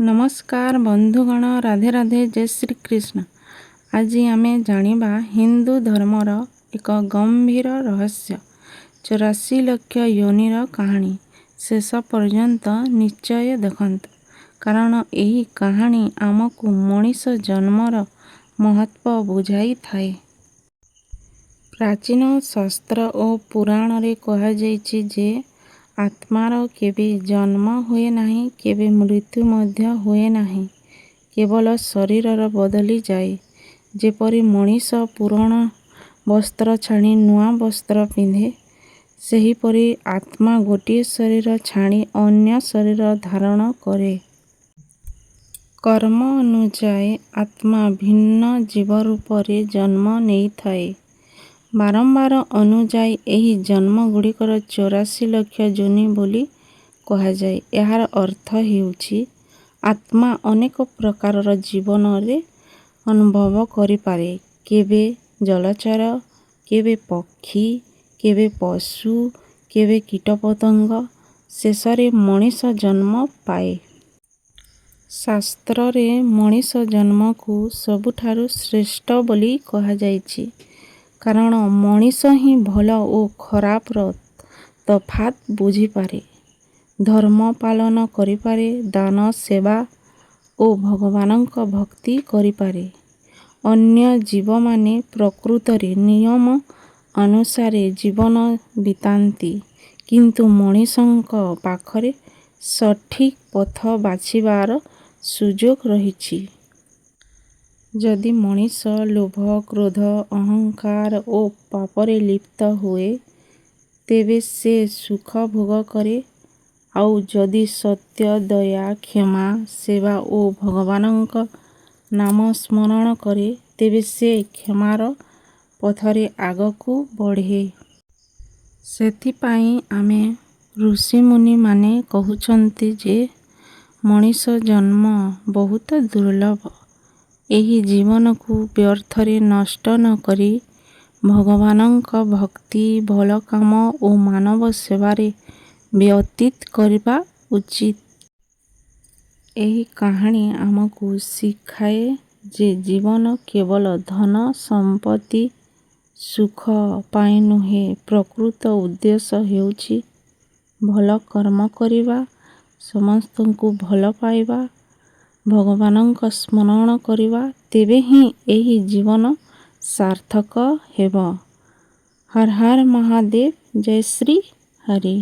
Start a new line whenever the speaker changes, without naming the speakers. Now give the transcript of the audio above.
ନମସ୍କାର ବନ୍ଧୁଗଣ, ରାଧେ ରାଧେ, ଜୟ ଶ୍ରୀ କୃଷ୍ଣ। ଆଜି ଆମେ ଜାଣିବା ହିନ୍ଦୁ ଧର୍ମର ଏକ ଗମ୍ଭୀର ରହସ୍ୟ, 84 ଲକ୍ଷ ୟୋନିର କାହାଣୀ। ଶେଷ ପର୍ଯ୍ୟନ୍ତ ନିଶ୍ଚୟ ଦେଖନ୍ତୁ, କାରଣ ଏହି କାହାଣୀ ଆମକୁ ମଣିଷ ଜନ୍ମର ମହତ୍ତ୍ୱ ବୁଝାଇଥାଏ। ପ୍ରାଚୀନ ଶାସ୍ତ୍ର ଓ ପୁରାଣରେ କୁହାଯାଇଛି ଯେ ଆତ୍ମାର କେବେ ଜନ୍ମ ହୁଏ ନାହିଁ, କେବେ ମୃତ୍ୟୁ ମଧ୍ୟ ହୁଏ ନାହିଁ। କେବଳ ଶରୀର ବଦଳିଯାଏ। ଯେପରି ମଣିଷ ପୁରୁଣା ବସ୍ତ୍ର ଛାଡ଼ି ନୂଆ ବସ୍ତ୍ର ପିନ୍ଧେ, ସେହିପରି ଆତ୍ମା ଗୋଟିଏ ଶରୀର ଛାଡ଼ି ଅନ୍ୟ ଶରୀର ଧାରଣ କରେ। କର୍ମ ଅନୁଯାୟୀ ଆତ୍ମା ଭିନ୍ନ ଜୀବରୂପରେ ଜନ୍ମ ନେଇଥାଏ। ବାରମ୍ବାର ଅନୁଯାୟୀ ଏହି ଜନ୍ମଗୁଡ଼ିକୁ 84 ଲକ୍ଷ ଯୋନି ବୋଲି କୁହାଯାଏ। ଏହାର ଅର୍ଥ ହେଉଛି ଆତ୍ମା ଅନେକ ପ୍ରକାରର ଜୀବନରେ ଅନୁଭବ କରିପାରେ, କେବେ ଜଳଚର, କେବେ ପକ୍ଷୀ, କେବେ ପଶୁ, କେବେ କୀଟପତଙ୍ଗ, ଶେଷରେ ମଣିଷ ଜନ୍ମ ପାଏ। ଶାସ୍ତ୍ରରେ ମଣିଷ ଜନ୍ମକୁ ସବୁଠାରୁ ଶ୍ରେଷ୍ଠ ବୋଲି କୁହାଯାଇଛି, କାରଣ ମଣିଷ ହିଁ ଭଲ ଓ ଖରାପର ତଫାତ୍ ବୁଝିପାରେ, ଧର୍ମ ପାଳନ କରିପାରେ, ଦାନ, ସେବା ଓ ଭଗବାନଙ୍କ ଭକ୍ତି କରିପାରେ। ଅନ୍ୟ ଜୀବମାନେ ପ୍ରକୃତିର ନିୟମ ଅନୁସାରେ ଜୀବନ ବିତାନ୍ତି, କିନ୍ତୁ ମଣିଷଙ୍କ ପାଖରେ ସଠିକ୍ ପଥ ବାଛିବାର ସୁଯୋଗ ରହିଛି। ଯଦି ମଣିଷ ଲୋଭ, କ୍ରୋଧ, ଅହଙ୍କାର ଓ ପାପରେ ଲିପ୍ତ ହୁଏ, ତେବେ ସେ ଦୁଃଖ ଭୋଗ କରେ। ଆଉ ଯଦି ସତ୍ୟ, ଦୟା, କ୍ଷମା, ସେବା ଓ ଭଗବାନଙ୍କ ନାମ ସ୍ମରଣ କରେ, ତେବେ ସେ କ୍ଷମାର ପଥରେ ଆଗକୁ ବଢ଼େ। ସେଥିପାଇଁ ଆମ ଋଷିମୁନିମାନେ କହୁଛନ୍ତି ଯେ ମଣିଷ ଜନ୍ମ ବହୁତ ଦୁର୍ଲଭ। ଏହି ଜୀବନକୁ ବ୍ୟର୍ଥରେ ନଷ୍ଟ ନ କରି ଭଗବାନଙ୍କ ଭକ୍ତି, ଭଲ କାମ ଓ ମାନବ ସେବାରେ ବ୍ୟତୀତ କରିବା ଉଚିତ। ଏହି କାହାଣୀ ଆମକୁ ଶିଖାଏ ଯେ ଜୀବନ କେବଳ ଧନ, ସମ୍ପତ୍ତି, ସୁଖ ପାଇଁ ନୁହେଁ। ପ୍ରକୃତ ଉଦ୍ଦେଶ୍ୟ ହେଉଛି ଭଲ କର୍ମ କରିବା, ସମସ୍ତଙ୍କୁ ଭଲ ପାଇବା, ଭଗବାନଙ୍କ ସ୍ମରଣ କରିବା। ତେବେ ହିଁ ଏହି ଜୀବନ ସାର୍ଥକ ହେବ। ହର ହର ମହାଦେବ, ଜୟ ଶ୍ରୀ ହରି।